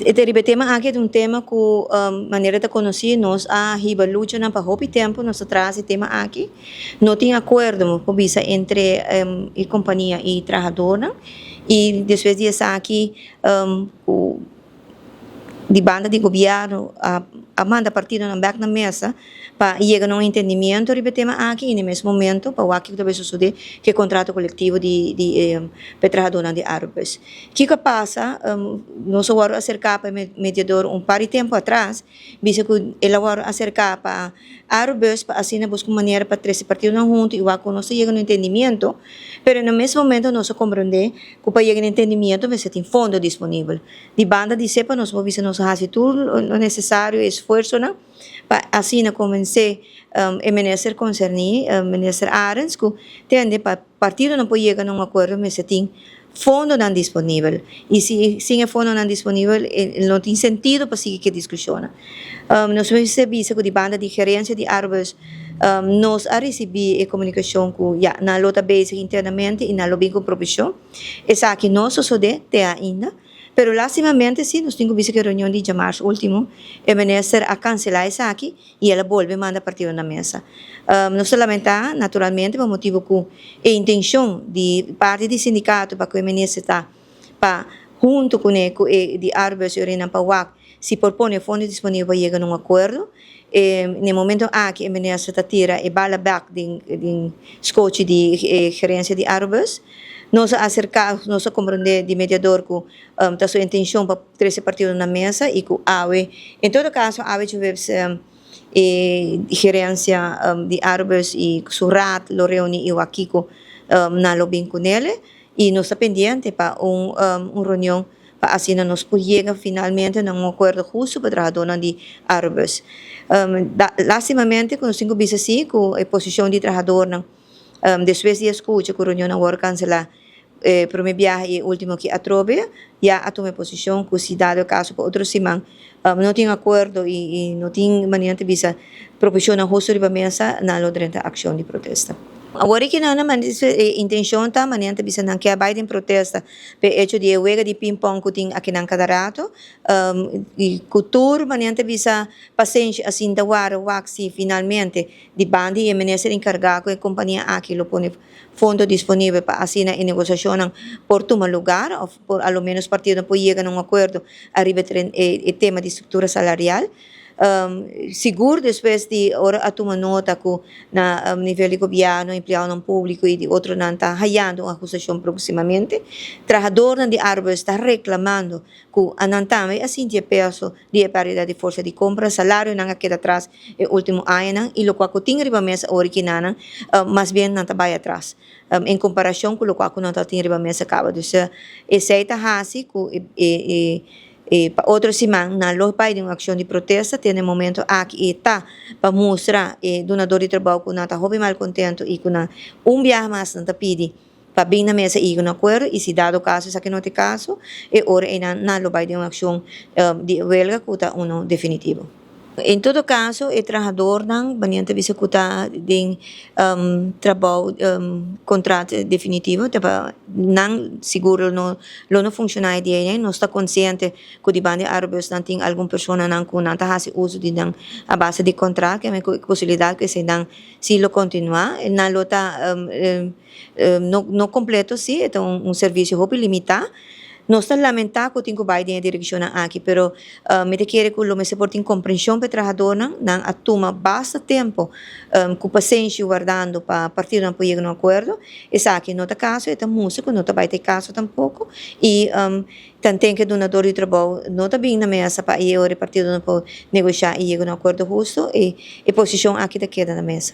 E riba e tema aki ta un tema ku manera ta konosí nos a hiba luchanan pa hopi tempu nos ta tras e tema aki. No tin akuerdo mi por bisa entre e kompania i trahadornan i despues di esaki ku di banda di gobièrnu a manda partidonan bèk na mesa pa yega na un entendimiento riba e tema aki i na e mes momento pa wak kiko ta bai sosodé ku e kontrato kolektivo di e trahadónan di Arubus. Kiko a pasa? Nos a wòrdu aserká pa e mediador un par di tempu atras, bisa ku el a wòrdu aserká pa Arubus pa asina buska un manera pa trese partidonan huntu i wak ku nos ta yega na un entendimiento, pero na mes momento nos a komprendé ku pa yega na entendimiento mester tin fondo disponibel. Di banda di sepa nos por bisa nos a hasi tur lo nesesario e esfuersonan pa asina konvensé e minister konserní, minister Arends, ku tende pa partidonan por yega na un akuerdo mester tin fondonan disponibel. I si sin e fondonan disponibel e no tin sentido pa sigui ku e diskushonnan. Nos mester bisa ku di banda di gerensia di Arubus nos a risibí e komunikashon ku ya nan lo ta bezig internamente i nan lo bin ku un proposishon. Esaki no sosodé te ainda. Pero lastimamente si nos tin cu bisa cu e reunion di djamars ultimo e minister a cancela esaki y el a bolbe manda partido na mesa. Nos ta lamenta naturalmente pa motibo cu e intencion di parti di sindicato pa cu e minister ta pa hunto cune cu e di Arbus y Orinan pa wak si por pone fondo disponibel pa yega na un acuerdo. E na e momento aki e minister ta tira e bala bek den den scochi di e gerencia di Arubus. Nos a acerca, nos a comprende di mediador cu ta su intencion pa trece partido na mesa y cu awe, en todo caso awe djuebes e gerencia di Arubus y su raad lo reuni y wak kico nan lo bin cunele y nos ta pendiente pa un un reunion pa asina nos por yega finalmente na un akuerdo hustu pa trahadónan di Arubus. Lastimamente ku nos tin ku bisa si ku e posishon di trahadornan despues di a skucha ku reunionnan wòrdu kanselá e promé biaha i e último ki atrobe ya a tuma e posishon ku si dado e kaso pa otro siman no tin akuerdo i no tin manera ta bisa proposishonnan hustu riba mesa nan lo drenta akshon di protesta. Awor e kinan e intenshon ta manera ta bisa nan ke a bai den protesta P'e echo di e wega di ping-pong ku tin akinan kada rato, i ku tur manera ta bisa pasenshi a sinta wara wak si finalmente di banda di e minister enkargá ku e kompania aki lo pone fondo disponibel pa asina e negosiashonnan por tuma lugar òf por a lo ménos partidonan por yega na un akuerdo ariba e tema di struktura salarial. Sigur despues di ora a tuma nota ku na nivel di gobièrnu, empleadonan públiko i di otronan ta hayando un ahustashon próksimamente, trahadornan di Arbus ta reklamando ku anan tambe a sinti e peso di e pèrdida di forsa di kompra, salarionan a keda atras e último añanan i lokual ku tin riba mesa ora ki nanan mas bien nan ta bai atras en komparashon ku lokual ku nan ta tin riba mesa kaba. Dus esei ta hasi ku e E pa otro siman nan lo bai den un akshon di protesta te na e momento aki e ta pa mustra e dunador di trabou ku nan ta hopi malkontentu i ku nan un biaha mas nan ta pidi pa bin na mesa i yega un akuerdo i si dado kaso esaki no ta e kaso e ora einan nan lo bai den un akshon di welga ku ta uno definitivo. En todo caso e trahadornan wanneer ta bisa cu ta den trabou contrato definitivo ta pa nan sigur lo no lo no funciona e dia ei. Nos ta consciente cu di banda di Arubus nan tin algun personanan cu nan ta haci uso di nan a base di contrato keme cu e posibilidad cu eseinan si lo continua nan lo ta No no completo si, e ta un servicio hopi limita. Nos ta lamenta cu tin cu bay den e direccionnan aki, pero mi ta kere cu lo mester por tin comprension pa e trahadornan. Nan a tuma basta tempo cu pasenshi wardando pa partidonan por yega na un acuerdo. Esaki no ta caso, e ta mustra cu no ta bay ta e caso tampoco y tanten cu e dunador di trabou no ta bin na mesa pa e ora e partidonan por negosha y yega na un acuerdo husto, e posicion aki ta keda na mesa.